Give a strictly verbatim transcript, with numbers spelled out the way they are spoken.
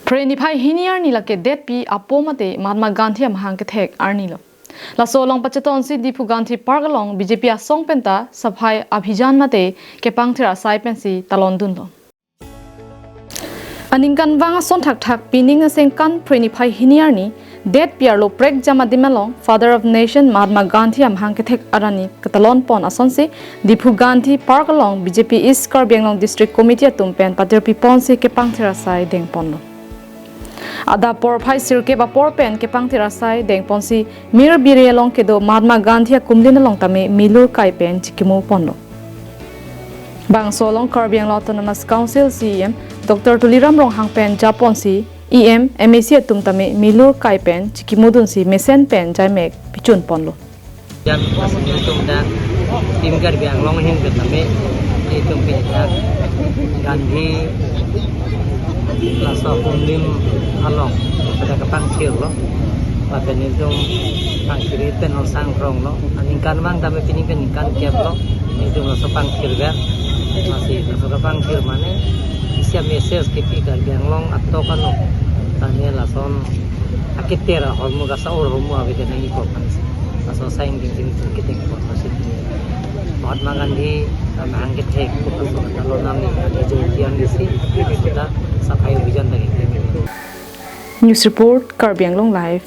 Phre niphai hini arni lake detpi apo mate Mahatma Gandhi amahang kethek arni lo. Laso along pachetonsi Diphu Gandhi Park along B J P asong penta Safai Abhijan mate kepangthir asai pensi talon dunlo. Aningkanvang ason thakthak pining asengkan phre niphai hini arni detpi arlo prekjam adim along Father of Nation Mahatma Gandhi amahang kethek arni katalon pon asonsi Diphu Gandhi Park along B J P East Karbi Anglong District Committee atum pen patirpi ponsi kepangthir asai deng ponlo. Adap porphai sirkep apor pen kepangthir asai deng ponsi Mir Biri along kedo Mahatma Gandhi akumlin along tame milur kai pen chikimo ponlo. Bangso along Karbi Anglong Autonomous Council C E M Doctor Tuliram Ronghang pen japonsi E M, M A C atum tame milur kai pen chikimo dunsi mesen pen jaimek pichun ponlo. Jan asini atum dan tim Karbi Anglong ahin pen tame itum pen dak Gandhi laso akumlin along pada kepangthirlo. Lapen itum pangthir pen osang rong lo. Aningkanvang tame pini pen ningkan kep lo. Itum laso pangthir ber. Masi laso kepangthir mane isi a-message kepi Karbi Anglong atok ano. Tame lason akiter ahormu kasa-or hormu ave ke nang iko kan. Laso saing ding ding ding kiting ko masih. Mahatma Gandhi amahang kethek ko laso kata lo nami adi jodian isi. Kita Safai Abhijan tadi. News report, Karbi Anglong Live.